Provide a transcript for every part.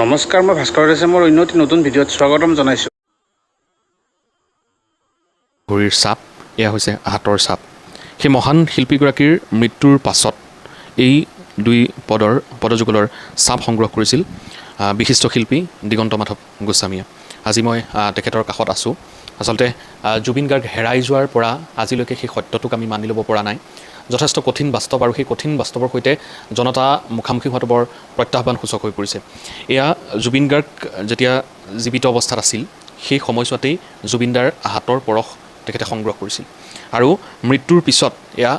নমস্কাৰ, মই ভাস্কৰ দাসে মোৰ অন্য এটি নতুন ভিডিঅ'ত স্বাগতম জনাইছোঁ। ভৰিৰ চাপ, এয়া হৈছে হাতৰ চাপ। সেই মহান শিল্পীগৰাকীৰ মৃত্যুৰ পাছত এই দুই পদৰ পদযুগলৰ চাপ সংগ্ৰহ কৰিছিল বিশিষ্ট শিল্পী দিগন্ত মাধৱ গোস্বামীয়ে। আজি মই তেখেতৰ কাষত আছোঁ। আচলতে জুবিন গাৰ্গ হেৰাই যোৱাৰ পৰা আজিলৈকে সেই সত্যটোক আমি মানি ল'ব পৰা নাই। যথেষ্ট কঠিন বাস্তৱ আৰু সেই কঠিন বাস্তৱৰ সৈতে জনতা মুখামুখি হোৱাটো বৰ প্ৰত্যাহ্বানসূচক হৈ পৰিছে। এয়া জুবিন গাৰ্গ যেতিয়া জীৱিত অৱস্থাত আছিল, সেই সময়ছোৱাতেই জুবিনদাৰ হাতৰ পৰশ তেখেতে সংগ্ৰহ কৰিছিল আৰু মৃত্যুৰ পিছত এয়া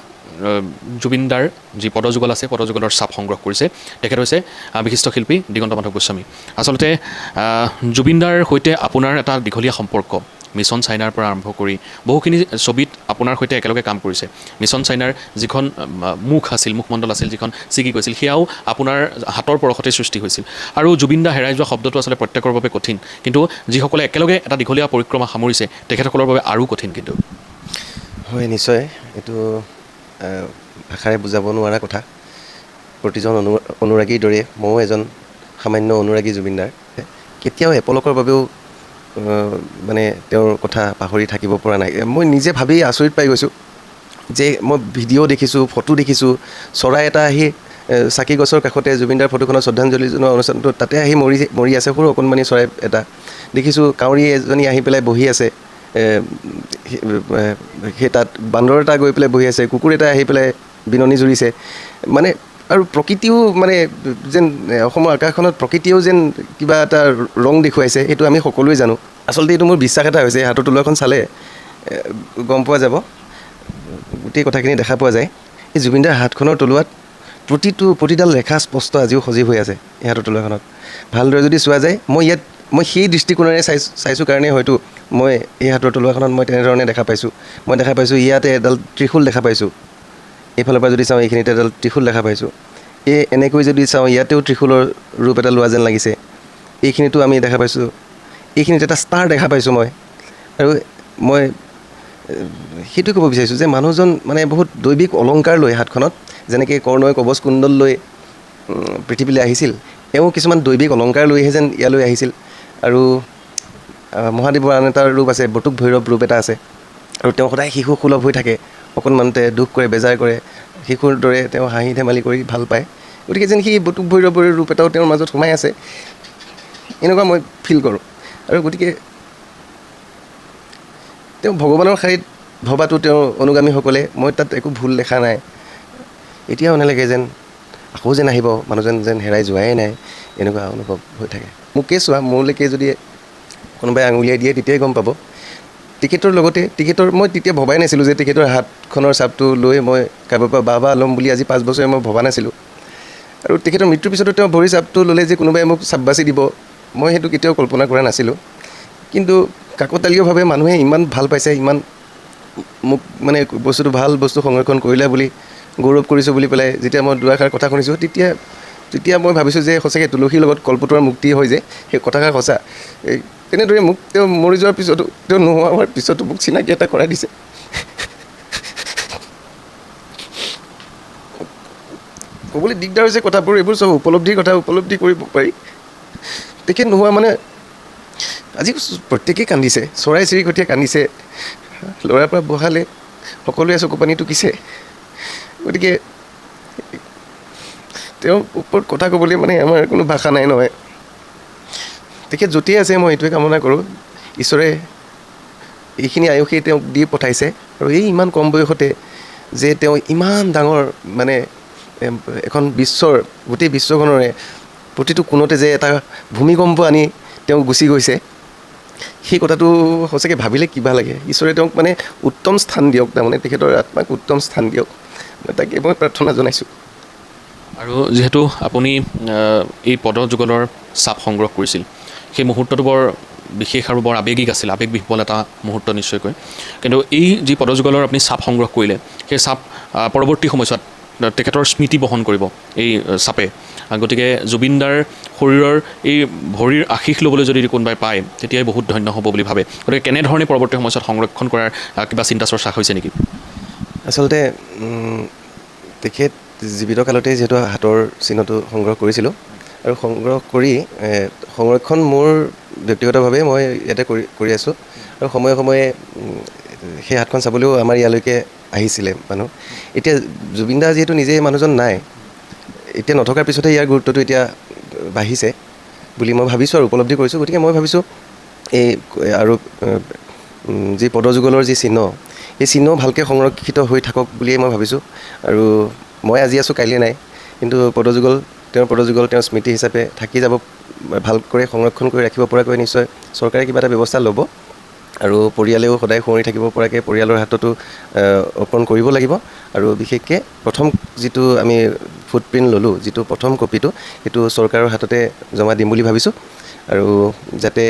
জুবিনদাৰ যি পদযুগল আছে, পদযুগলৰ চাপ সংগ্ৰহ কৰিছে। তেখেত হৈছে বিশিষ্ট শিল্পী দিগন্ত মাধৱ গোস্বামী। আচলতে জুবিনদাৰ সৈতে আপোনাৰ এটা দীঘলীয়া সম্পৰ্ক। মিছন চাইনাৰ পৰা আৰম্ভ কৰি বহুখিনি ছবিত আপোনাৰ সৈতে একেলগে কাম কৰিছে। মিছন চাইনাৰ যিখন মুখ আছিল, মুখমণ্ডল আছিল, যিখন ছিগি গৈছিল, সেয়াও আপোনাৰ হাতৰ পৰশতেই সৃষ্টি হৈছিল। আৰু জুবিনদা হেৰাই যোৱা শব্দটো আচলতে প্ৰত্যেকৰ বাবে কঠিন, কিন্তু যিসকলে একেলগে এটা দীঘলীয়া পৰিক্ৰমা সামৰিছে, তেখেতসকলৰ বাবে আৰু কঠিন। কিন্তু হয়, নিশ্চয় এইটো ভাষাৰে বুজাব নোৱাৰা কথা। প্ৰতিজন অনুৰাগীৰ দৰে ময়ো এজন সামান্য অনুৰাগী জুবিনদাৰ। কেতিয়াও এপলকৰ বাবেও মানে তেওঁৰ কথা পাহৰি থাকিব পৰা নাই। মই নিজে ভাবি আচৰিত পাই গৈছোঁ যে মই ভিডিঅ' দেখিছোঁ, ফটো দেখিছোঁ, চৰাই এটা আহি চাকি গছৰ কাষতে জুবিনদাৰ ফটোখনত শ্ৰদ্ধাঞ্জলি জনোৱা অনুষ্ঠানটোত তাতে আহি মৰি মৰি আছে, সৰু অকণমানি চৰাই এটা দেখিছোঁ। কাউৰী এজনী আহি পেলাই বহি আছে সেই তাত, বান্দৰ এটা গৈ পেলাই বহি আছে, কুকুৰ এটা আহি পেলাই বিননি জুৰিছে। মানে আৰু প্ৰকৃতিও মানে যেন অসমৰ আকাশখনত প্ৰকৃতিয়েও যেন কিবা এটা ৰং দেখুৱাইছে, সেইটো আমি সকলোৱে জানো। আচলতে এইটো মোৰ বিশ্বাস এটা হৈছে, হাতৰ তলুৱাখন চালে গম পোৱা যাব, গোটেই কথাখিনি দেখা পোৱা যায়। এই জুবিনদাৰ হাতখনৰ তলুৱাত প্ৰতিডাল ৰেখা স্পষ্ট আজিও সজীৱ হৈ আছে। এই হাতৰ তলুৱাখনত ভালদৰে যদি চোৱা যায়, মই ইয়াত মই সেই দৃষ্টিকোণেৰে চাইছোঁ কাৰণে হয়তো মই এই হাতৰ তলুৱাখনত মই তেনেধৰণে দেখা পাইছোঁ। মই দেখা পাইছোঁ, ইয়াতে এডাল ত্ৰিশূল দেখা পাইছোঁ। এইফালৰ পৰা যদি চাওঁ, এইখিনিতে এডাল ত্ৰিশূল দেখা পাইছোঁ। এই এনেকৈ যদি চাওঁ, ইয়াতেও ত্ৰিশূলৰ ৰূপ এটা লোৱা যেন লাগিছে। এইখিনিতো আমি দেখা পাইছোঁ, এইখিনিত এটা ষ্টাৰ দেখা পাইছোঁ মই। আৰু মই সেইটোৱে ক'ব বিচাৰিছোঁ যে মানুহজন মানে বহুত দৈৱিক অলংকাৰ লৈ হাতখনত, যেনেকৈ কৰ্ণই কৱচ কুণ্ডল লৈ পৃথিৱীলৈ আহিছিল, এওঁ কিছুমান দৈৱিক অলংকাৰ লৈহে যেন ইয়ালৈ আহিছিল। আৰু মহাদেৱৰ আন এটা ৰূপ আছে, বটুক ভৈৰৱ ৰূপ এটা আছে। আৰু তেওঁ সদায় শিশু সুলভ হৈ থাকে, অকণমানতে দুখ কৰে, বেজাৰ কৰে, শিশুৰ দৰে তেওঁ হাঁহি ধেমালি কৰি ভাল পায়। গতিকে যেন সেই বটুক ভৈৰৱৰ ৰূপ এটাও তেওঁৰ মাজত সোমাই আছে, এনেকুৱা মই ফিল কৰোঁ। আৰু গতিকে তেওঁ ভগৱানৰ শাৰীত ভবাটো তেওঁৰ অনুগামীসকলে, মই তাত একো ভুল দেখা নাই। এতিয়াও নালাগে যেন আকৌ যেন আহিব, মানুহজন যেন হেৰাই যোৱাই নাই, এনেকুৱা অনুভৱ হৈ থাকে। মোকেই চোৱা, মোলৈকে যদি কোনোবাই আঙুলিয়াই দিয়ে, তেতিয়াই গম পাব। তেখেতৰ লগতে তেখেতৰ মই তেতিয়া ভবাই নাছিলোঁ যে তেখেতৰ হাতখনৰ চাপটো লৈ মই কাৰোবাৰ পৰা বাহ বাহ ল'ম বুলি আজি 5 বছৰে মই ভবা নাছিলোঁ। আৰু তেখেতৰ মৃত্যুৰ পিছতো তেওঁ ভৰি চাপটো ল'লে যে কোনোবাই মোক চাপ বাছি দিব, মই সেইটো কেতিয়াও কল্পনা কৰা নাছিলোঁ। কিন্তু কাকতালীয়ভাৱে মানুহে ইমান ভাল পাইছে, ইমান মোক মানে বস্তুটো ভাল বস্তু সংৰক্ষণ কৰিলে বুলি গৌৰৱ কৰিছোঁ বুলি পেলাই যেতিয়া মই দুআষাৰ কথা শুনিছোঁ, তেতিয়া তেতিয়া মই ভাবিছোঁ যে সঁচাকৈ তুলসীৰ লগত কলপটুৱাৰ মুক্তি হয় যে, সেই কথাষাৰ সঁচা। এই তেনেদৰে মোক তেওঁ মৰি যোৱাৰ পিছতো, তেওঁ নোহোৱা হোৱাৰ পিছতো মোক চিনাকি এটা কৰাই দিছে। ক'বলৈ দিগদাৰ হৈছে কথাবোৰ, এইবোৰ চব উপলব্ধিৰ কথা, উপলব্ধি কৰিব পাৰি। তেখেত নোহোৱা মানে আজি প্ৰত্যেকেই কান্দিছে, চৰাই চিৰিকটিয়ে কান্দিছে, ল'ৰাৰ পৰা বহালে সকলোৱে চকু পানী টুকিছে। গতিকে তেওঁৰ ওপৰত কথা ক'বলৈ মানে আমাৰ কোনো ভাষা নাই নহয়। তেখেত য'তেই আছে, মই এইটোৱে কামনা কৰোঁ, ঈশ্বৰে এইখিনি আয়ুসেই তেওঁক দি পঠাইছে। আৰু এই ইমান কম বয়সতে যে তেওঁ ইমান ডাঙৰ মানে এখন বিশ্বৰ, গোটেই বিশ্বখনৰে প্ৰতিটো কোণতে যে এটা ভূমিকম্প আনি তেওঁ গুচি গৈছে, সেই কথাটো সঁচাকৈ ভাবিলে কিবা লাগে। ঈশ্বৰে তেওঁক মানে উত্তম স্থান দিয়ক, তাৰমানে তেখেতৰ আত্মাক উত্তম স্থান দিয়ক, মই তাকে মই প্ৰাৰ্থনা জনাইছোঁ। আৰু যিহেতু আপুনি এই পদযুগলৰ চাপ সংগ্ৰহ কৰিছিল, সেই মুহূৰ্তটো বৰ বিশেষ আৰু বৰ আৱেগিক আছিল, আৱেগ বিহ্বল এটা মুহূৰ্ত নিশ্চয়কৈ। কিন্তু এই যি পদযুগলৰ আপুনি চাপ সংগ্ৰহ কৰিলে, সেই চাপ পৰৱৰ্তী সময়ছোৱাত তেখেতৰ স্মৃতি বহন কৰিব এই চাপে। গতিকে জুবিনদাৰ শৰীৰৰ এই ভৰিৰ আশীষ ল'বলৈ যদি কোনোবাই পায়, তেতিয়াই বহুত ধন্য হ'ব বুলি ভাবে। গতিকে কেনেধৰণে পৰৱৰ্তী সময়ছোৱাত সংৰক্ষণ কৰাৰ কিবা চিন্তা চৰ্চা হৈছে নেকি? আচলতে তেখেত জীৱিত কালতেই যিহেতু হাতৰ চিহ্নটো সংগ্ৰহ কৰিছিলোঁ, আৰু সংগ্ৰহ কৰি সংৰক্ষণ মোৰ ব্যক্তিগতভাৱে মই ইয়াতে কৰি কৰি আছোঁ আৰু সময়ে সময়ে সেই হাতখন চাবলৈও আমাৰ ইয়ালৈকে আহিছিলে মানুহ। এতিয়া জুবিন দা যিহেতু নিজে মানুহজন নাই, এতিয়া নথকাৰ পিছতে ইয়াৰ গুৰুত্বটো এতিয়া বাঢ়িছে বুলি মই ভাবিছোঁ আৰু উপলব্ধি কৰিছোঁ। গতিকে মই ভাবিছোঁ এই আৰু যি পদযুগলৰ যি চিহ্ন, এই চিহ্ন ভালকৈ সংৰক্ষিত হৈ থাকক বুলিয়ে মই ভাবিছোঁ। আৰু মই আজি আছোঁ, কাইলৈ নাই, কিন্তু পদযুগল, তেওঁৰ পদযুগল তেওঁৰ স্মৃতি হিচাপে থাকি যাব। ভালকৈ সংৰক্ষণ কৰি ৰাখিব পৰাকৈ নিশ্চয় চৰকাৰে কিবা এটা ব্যৱস্থা ল'ব আৰু পৰিয়ালেও সদায় সুঁৱৰি থাকিব পৰাকৈ পৰিয়ালৰ হাততো অৰ্পণ কৰিব লাগিব। আৰু বিশেষকৈ প্ৰথম যিটো আমি ফুটপ্ৰিণ্ট ল'লোঁ, যিটো প্ৰথম কপিটো, সেইটো চৰকাৰৰ হাততে জমা দিম বুলি ভাবিছোঁ আৰু যাতে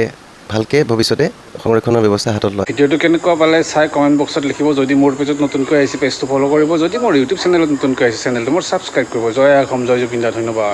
ভালকৈ ভৱিষ্যতে সংৰক্ষণৰ ব্যৱস্থা হাতত লয়। ভিডিঅ'টো কেনেকুৱা পালে চাই কমেণ্ট বক্সত লিখিব। যদি মোৰ পেজত নতুনকৈ আহিছে, পেজটো ফ'ল' কৰিব। যদি মোৰ ইউটিউব চেনেলত নতুনকৈ আহিছে, চেনেলটো মোৰ ছাবস্ক্ৰাইব কৰিব। জয় অসম, জয় জুবিন দা। ধন্যবাদ।